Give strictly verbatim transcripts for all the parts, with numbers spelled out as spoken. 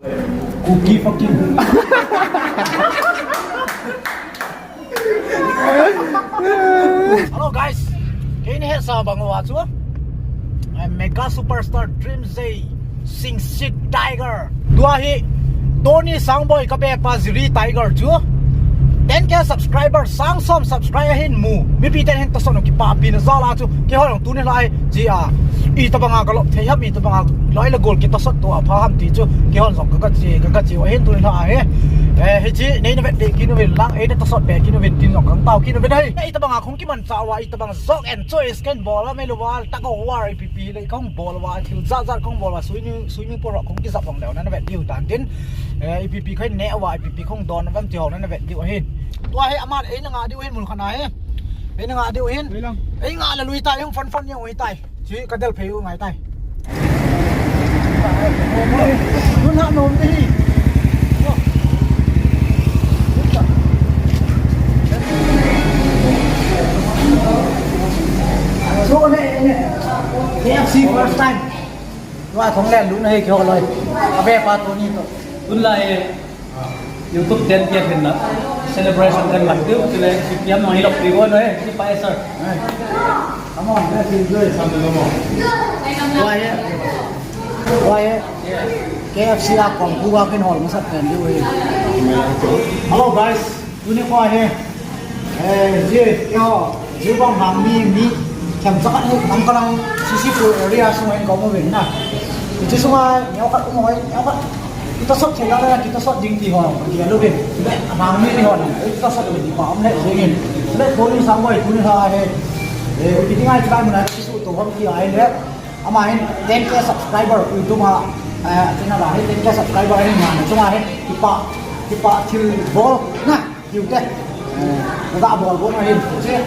Kuki fucking. Hello guys. Kei ni hesa bang wa chu. I'm mega superstar Dream J Sing Sing Tiger. Tua hi Tony Sangboi ka be pa Ziri Tiger chu. Ten K subscriber, sang som subscriber hin mu. Mipi ten hin tasot u kipapi na jal a chu. Kei hon tuni lai chi a. Itobanga ka lop thei ham, itobanga loi le gol kitasot to a pha ham ti chu. Kei hon jong ka, ka chi, ka, ka chi u hin tuni lai hi. Eh, hichi nei na vet be kinu vin lang, ei na tasot be kinu vin tin jong ka tao kinu vin hai. Itobanga khong kiman cha wa, itobanga jok and choice ken bol a me lu wa, ta ko war ipi pi le kong bol wa, thil jat jat kong bol wa, swimming, swimming pool kong kijap vang leu na na vet diu tan tin. Eh, ipi pi kong ne wa, ipi pi kong don vam ti ho na na vet diu hin. Tua hi ama ei na nga diu hin mun khana hi. Ei na nga diu hin. Ei lang. Ei nga la lui tai, hung fan fan yang ui tai. Chi ka del phei u ngai tai. Nun ha nom ni. So ne ne. K F C first time. Tua thong len lun ahi kio loi. Abe pa Tony to. Tun lai YouTube ten K hin na. Celebration kan mat diu, chule P T M no hilok pi go no e, si pa e sir. Come on, let's enjoy something more. Tua hi. Tua hi. K F C a kong ku a kin hol masat pen diu hi. Hello guys. Tuni ko ahi, eh, ji, yo, ji bang bang mi, mi, khem chakat ni, tam kalang, C C two area sung hin ko mo vin na. Ji sunga, neo kat mo, neo kat. Kita sot thei la, kita sot ding ti ho, ti lo vin. Bang mi ti ho na, kita sot lo di pa, om le, ji ngin. Le, ko ni sang boi, tuni ha he. Eh, ki ti ngai ti lai mo na, ki su to hom ki ai le. Ama hin ten K subscriber, YouTube a, eh, channel a hin ten K subscriber hin na, chunga hin, kipa, kipa thil bol, na. Kiu te. Eh, naga bol bol ahin. Che,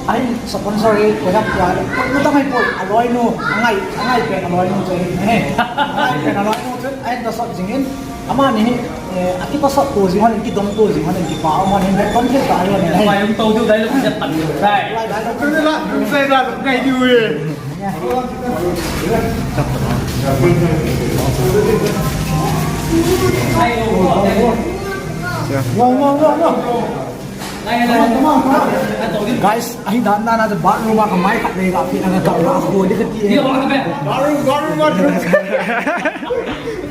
ahin sponsor hi, ko yak ya. Ko ta mai poi, aloi nu, angai, angai pen aloi nu che. Eh, angai pen aloi nu che, ahin ta sot jingin. Ama ni hi, eh, aki ta sot to jing hon, ki dom to jing hon, ki pa hon, hin kon thil ta hon. Pai um to diu dai lo, che pan diu dai. Dai lo, dai lo, dai lo, ngai diu e. Guys, ahi dan na na bathroom a ka mai khat nei la pi na ka ka la ko de ka ti. Bathroom, bathroom, bathroom.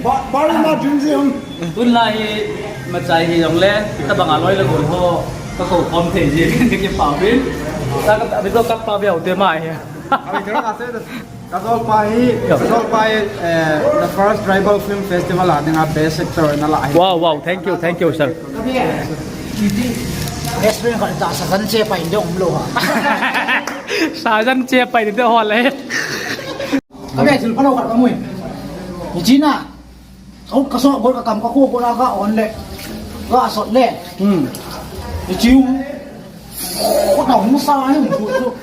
Ba-, bathroom, bathroom si hum. Tun lai hi machai hi jong le, tabang a loi le gol ho, ka ko kom thei ji, ka ki pa bin. Ka, ka, ka pa be au te mai. Abi, tera ka se. Kajolpa hi, Kajolpa hi, eh, the first tribal film festival a dinga best actor na la hi. Wow, wow, thank you, thank you, sir. Restaurant ka ta sa kan che pa in de um lo ha. Sa kan che pa in de ho le. Ka be thil pha lo ka ka mui. Ni china. Au ka so bol ka kam ka ko ko la ka on le. Ka sot le. Hmm. Ni chiu. Ko ta hung sa ni ko.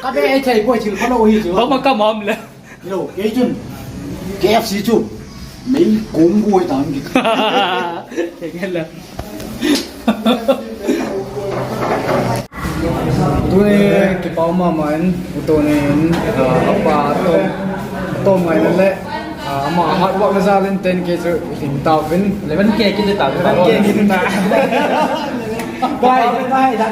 Ka be ai thei poi thil pha lo hi chu. Ba ma ka mam le. Lo, kei chun. K F C chu. Mei kong goi ta ngi. Kei nge la. Tuni kipa mama in, u Tony in, ah, apa Tom, Tom ngai le, ah, ama hard work na jal in ten K chu hin ta vin. Eleven K ki ta. Eleven K ki ta. Bai, bai, bai, bai.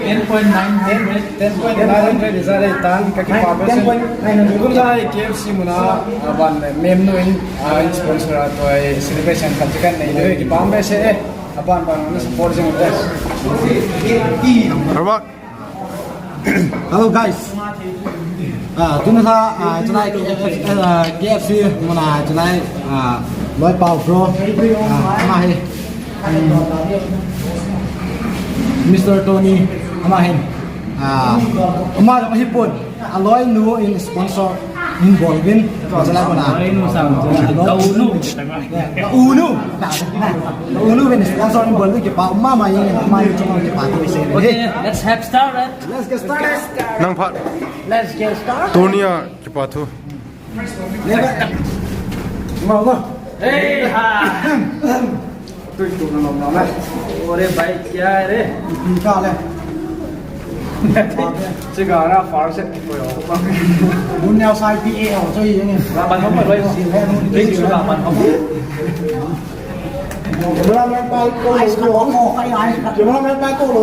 Ten point nine, ten, ten point nine hundred is a rate tan, ka kipa be. Ten point nine hundred. Kun jai K F C muna, aban le, mem nu in, ah, in sponsor a toy celebration kan chikan nei, kipa be se, eh. Aban ban na support jing te. Robak. Hello guys. Ah, tuna sa, ah, tonight, ah, K F C muna tonight, ah, loi pau bro. Ah, ama hi. Hmm. Mister Tony, ama hin. Ah, ama hi pun. Aloi nu in sponsor in bol vin. Chala kona. Aloi nu sang. Ka u nu. Ka u nu. Ka u nu vin sponsor in bol vin kipa mama in ma in chuma kipa tu se. Okay, let's have start, eh? Let's get started. Nang phat. Let's get started. Tony a kipa thu. Leva. Vamos, vamos. Hey ha. Tu tu na na na. Ore bhai, kya hai re? Ka le. Chigana first set kipo yo. Mun neo sai pi e o choi yeng. La ban hom loi. Ring chu la ban hom. Cameraman pa ko lo. Ai, ai, ai. Cameraman pa ko lo.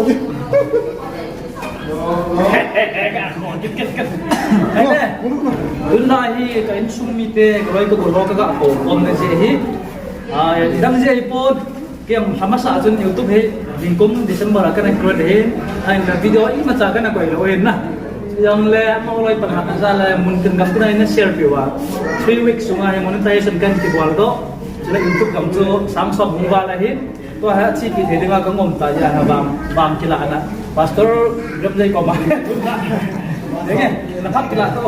Tun lai hi ka insung mite, ka loi ka gol ho ka ga ko kom na je hi. Ah, dang je hi pon. Kei jong lha masa chun YouTube hi, ningkum December a kana create hi, ahin la video imacha kana koi lou hin na. Jongle, amaho loi pan hat na jal a, mun tin gam tin a ina share peh uva. Three weeks sunga hi monetization kana kibol doh. Chule YouTube gam chu sang som hung val ahin. Tua hi achepi thei dinga ka ngom ta jeh a hi vang, vang kila na. Pastor Remjai koma. Denge, na kap kila to.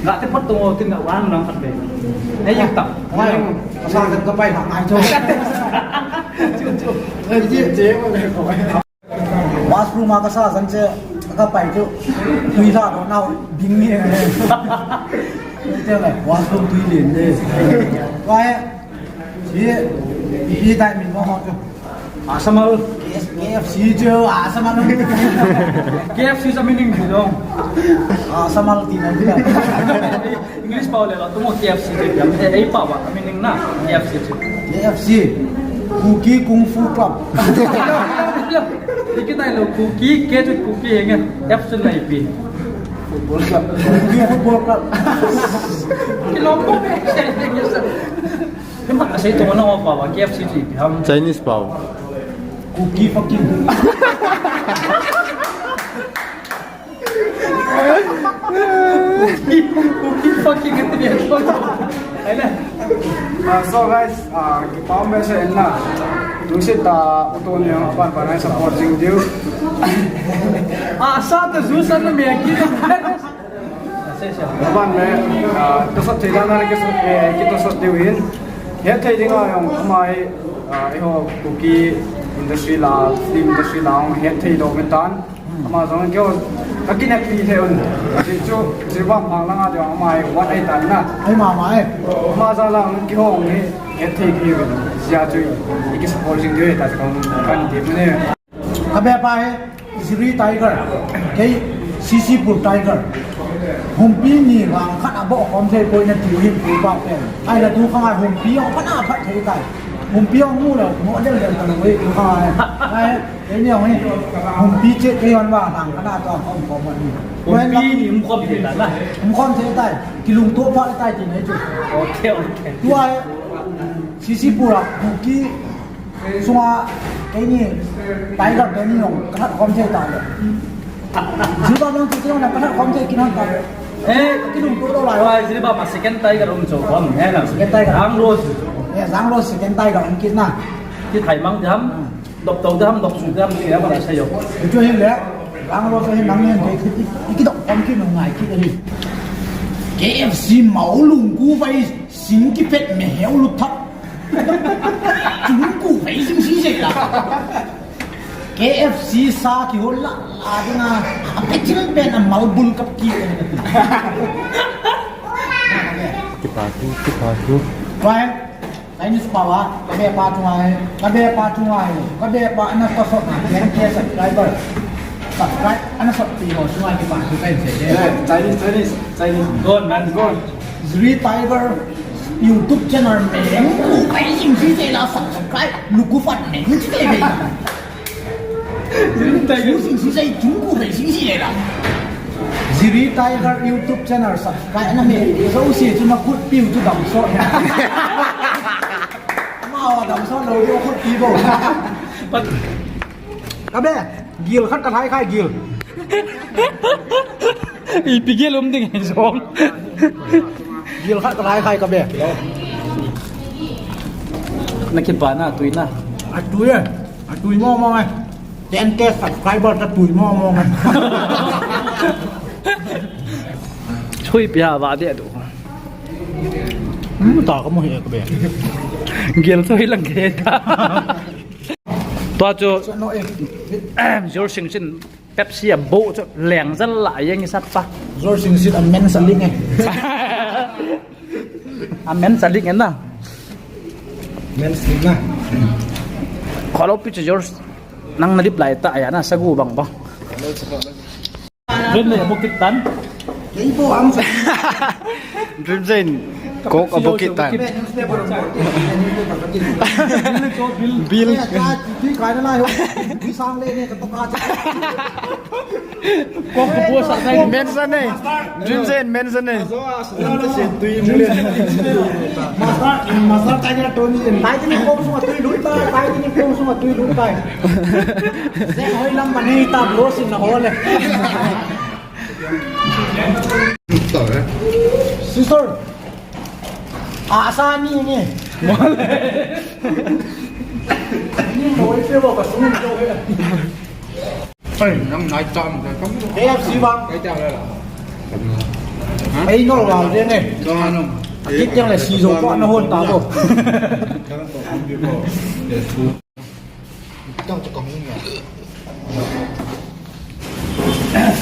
Ngah te phot tong o, tin ngah vang nang khat ve. Ei, yak tak. Ngai, ka sa ka pai ha, ngai cho. Chu, chu. Ei, je, je, mo le ko. Washroom a ka sa jan che, ka pai chu. Tui la do nau, ding ni. Ni te le, washroom tui lin de. Ngai, si, si tai min mo ho chu. Asamal. K F C chu, asamal. K F C chu meaning chu dong. Asamal ti na ti. English pao le lo, tumo K F C chu. Ei, ei pao ba, meaning na, K F C chu. K F C. Kuki Kung Fu Club. Ikitai lo, Kuki, K chu Kuki henge. F chu naipi. Football Club. Kuki Football Club. Kilom ko be. Kema asei to na pa ba K F C ti ham. Chinese pao. Kuki fucking. Kuki fucking. Ai na. Ah, so guys, ah, kipa um behseh in na. Lungset tah a u Tony apan pan a support jing diu. Ah, sa ta ju san na me ki. Aban me, ah, tosot thei dan a kisot, eh, kitosot diu hin. Hetthei dinga jong ama hi, ah, eiho Kuki industry la, film industry la jong hetthei lou me tan. Ama jong keiho kakineppi thei un. Hichu, hichu vang phang langa jong ama hi what ahi tan na. Ahi mama e. Ama jal a jong keiho hi hetthei kihi uvin. Hijeh chun, i kisupport jing diu ahi tia chu kahin ti pum e. Ka bepa hi Jiri Tiger, kei C C Pur Tiger. Humpi ni vang khat a bohkhom thei poi nati u hin pu pa pen. Ahile tu khang a humpi jong phat a phat thei tai. Humpi jong mu le, mu del del ta lou tu khang a. Ai, kei ni jong hi. Humpi che kei jong vang khat a to khom khom ni. Humpi ni umkhom thei tai na. Umkhom thei tai. Kilungto phat tai ti nei chu. Okay, okay. Tua C C Pur a Kuki sunga, keini, Tiger teni jong, ka lhatkhom thei ta le. Jilbab jong chu jong ka lhatkhom thei kit hon ta le. Eh, kilungto lou lai. Oi, Jilbab ma second Tiger um chu khom, eh, na. Second Tiger. Jang Rose. Eh, Jang Rose second Tiger um kit na. Ti thai mang jam. Dop to jam, dop su jam, ti jam la sa yo. Chu hin le. Jang Rose hin nang hin thei kit, i kidop khom kit ngai kit ni. K F C mau lungku vai sing kipet me heu lut thap. Chun ku phei sing si se la. K F C sa kihol la, la dinga, a pechil pen a malbul kap ki. Kipa thu, kipa thu. Right? Chinese pao a, ka bepa chunga hi, ka bepa chunga hi, ka bepa ana tosot na, ten K subscriber. Subscribe, ana sot ti ho chunga kipa thu kahin sei de. Yeah, Chinese, Chinese, Chinese. Go on, man, go on. Jiri Tiger YouTube channel meng ku kai jing si se la subscribe lu ku fat meng si se la. Jiri Tiger. Su sing si se chung ku kai jing si se la. Jiri Tiger YouTube channel subscribe na me. So si chu na kut piu chu dam so. Ma dam so lo yo kut pi bo. Pat. Ka be, gil khat ka lhai khai gil. Ipi gil um ding hi jong. Gil khat ka lhai khai ka be. Na kipa na, tui na. A tui e. A tui mo mo e. Ten K subscriber ta tui mo mo e. Chui pia va de tu. Hmm, ta ka mo hi ka be. Gil so hi lang ke ta. Tua chu, Jor Sing Sin Pepsi a bo chu leng jal la jeng i sat pa. Jor Sing Sin a men sa ling e. A men sa ling e na. Men sa ling na. Kholo pi chu Jor, nang na reply ta ya na sagu bang bang. Dream Zain, Bukit Tan. Dream Zain, Coke a Bukit Tan. Bill. Mention eh. Dream Zain, mention eh. Master, Master Tiger Tony. Tai tini kong sunga tui lui tai, tai tini kong sunga tui lui tai. Zek hoi lam mani ta blow sin na hole. Sister. Asa ni ni. Ni mo ipe ba ka sung jo he. Hey, nang nai tam ka kam. K F C bang. Kai ta la. Ei no la de ne. No no. Kit yang le si jo ko na hon ta bo. Tang chu kong ni.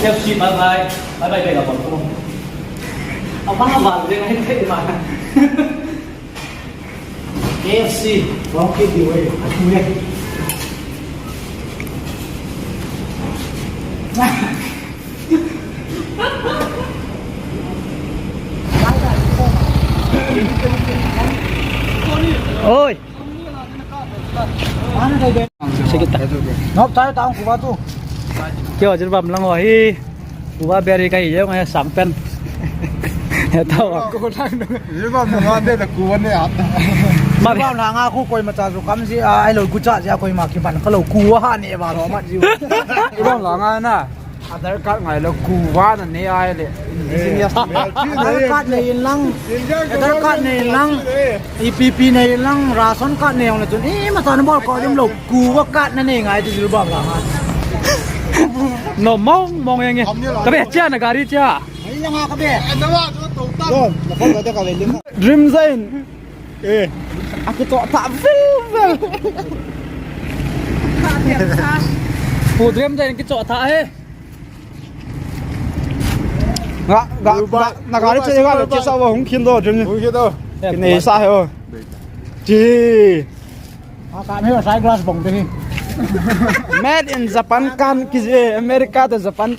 K F C bye bye. Bye bye, bye bye. Abang abang de ngai te ma. K F C, wrong kid di wei, atu ye. Oi. Sige ta. Nok tayo taong kuba tu. Kyo, jilbam lang ho hi. Kuba beri kai ye ngai sang pen. He ta wa. Jilbam na nga de da kuba ne ap. Ma ba na nga khu koi ma cha ju kam ji a, ai lo ku cha ji a koi ma ki ban ka lo kuba ha ne ba lo ma ji. Jilbam la nga na. Aadhaar card ngai lo kuba na ne ai le. Business. Aadhaar card nei in lang. Aadhaar card nei in lang. E P P nei in lang, ration card nei jong le chun. Eh, ma cha na bol ko jom lo. Kuba card na nei ngai ti jilbam la nga. No mong mong yang e. Ka be cha na gari cha. Ai la nga ka be. Don, na phone ka de ka be lim. Dream Zain. Eh. Aki to ta vil vil. Pu Dream Zain ki to ta he. Nga, nga, nga, na gari che ga che sa wa hung khin do jun. Hung khin do. Ki nei sa he o. Chi. A ka me sai glass bong te hi. Made in Japan kan ki je America to Japan.